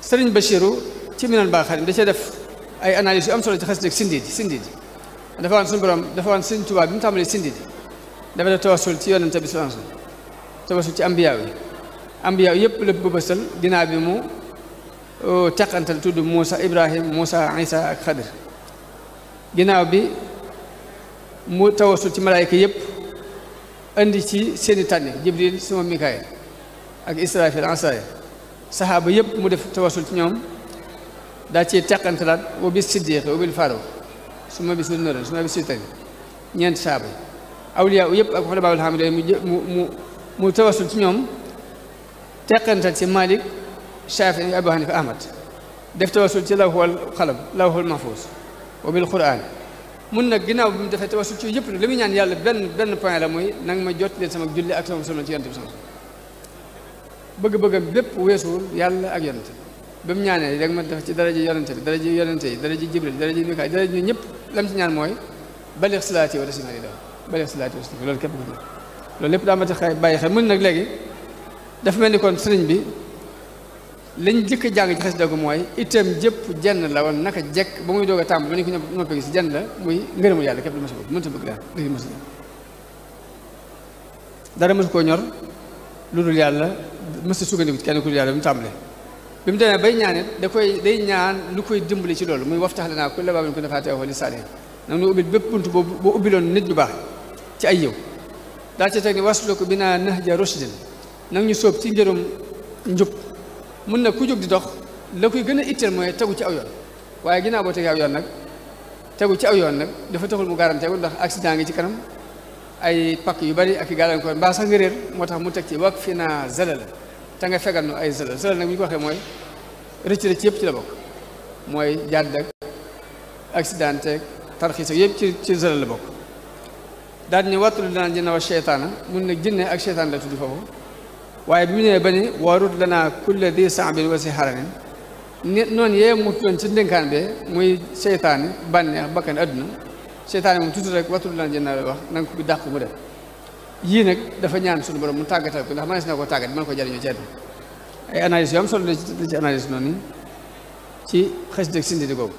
Sëriñ Bachiru ci Minanul Baaxil da cee def ay analyse yu am solo ci xasida Sindiidi dafa waan suñu borom dafa waan Sëriñ Tuubaa bi mu tàmbalee Sindiidi dafa def tawassul ci yonente bi sallallahu alayhi wasallam tawassul ci ambiyaa yi yëpp la bëbësal ginnaaw bi mu teqantal tudd Muusa Ibrahim Muusa Isa ak Xadir ginnaaw bi mu tawassul ci malaayka yëpp indi ci seeni tànni Jibril suma Mikaayil ak Israfil Asraayil saxaaba yëpp mu def tawassul ci ñoom daa ci teqantalaat wa bis siddiq wa bil faaruq suma bis nuurin suma bis sultaan ñeenti saxaaba yi awliyaa yëpp ak xulafaa'ul haamidiin mu tawassul ci ñoom teqantal ci Malik Shaafi'i Abu Hanifa Ahmad def tawassul ci lawhul qalam lawhul mahfuus wa bil Qur'aan mun nag ginnaaw bi mu defee tawassul ci yëpp nag li muy ñaan yàlla benn point la muy nanga ma jot leen sama julli ak sama solo ci yonent bi sama bëgg-bëggam bépp weesuwul yàlla ak yonent ba mu ñaanee rek ma def ci daraja yonent bi daraja yonent yi daraja Jibril daraja Mikaayil daraja ñu ñëpp lam ci ñaan mooy balligh salaati wa tasliimi yi daw balligh salaati wa tasliimi loolu képp ko loolu lépp daa ma tax bàyyi xel mun nag léegi dafa mel ni kon sëriñ bi liñ jëkk jàng ci xasida ko mooy itam jëpp jenn la woon naka jekk ba muy doog a tàmbali ba ni ko ñëpp noppee gis jenn la muy ngërëmul yàlla képp la ma si bëgg mënta bëgg daal dëgg ma si dara mësu koo ñor lu dul yàlla mësta sukkandiku ci kenn ku dul yàlla bi mu tàmbalee bi mu demee bay ñaan it day ñaan lu koy dimbali ci loolu muy waftax lanaa kulla baabin kunta faatihahu lis-saalihiin nag nu ubbil bépp bunt boo ubbiloon nit ñu baax ci ay yiw daal ci teg ni wasluk binaa nahja rushdin nag ñu sóob ci njërum njub mun na ku jóg di dox la koy gën a itteel mooy tegu ci aw yoon waaye ginnaaw boo tegee aw yoon nag tegu ci aw yoon nag dafa taxul mu garanteeku ndax accident ngi ci kanam ay pakk yu bari ak i gàllankoor mbaa sax nga réer moo tax mu teg ci wak fi naa zalala te nga fegal nu ay zalal nag bu ñu ko waxee mooy rëcc yëpp ci la bokk mooy jàdd ak accident ak tarxiis ak yëpp ci zalal la bokk daal di ne wattulu danaa jinna wa seytaana mun nag jinne ak seytaan la tudd foofu waaye bi mu nee ba ni warut lanaa kulla di saabin wa si xaranin noonu yee mu doon ci ndénkaan bee muy seytaane bànneex bakkan adduna seytaane moom toujours rek wattul lan jënna wax na nga ko dàq mu def yii nag dafa ñaan suñu borom mu tàggatal ko ndax mënees na ko tàggat mën ko jariñoo ci àdduna ay analyse yu am solo la ci analyse noonu ci xasida Sindiidi googu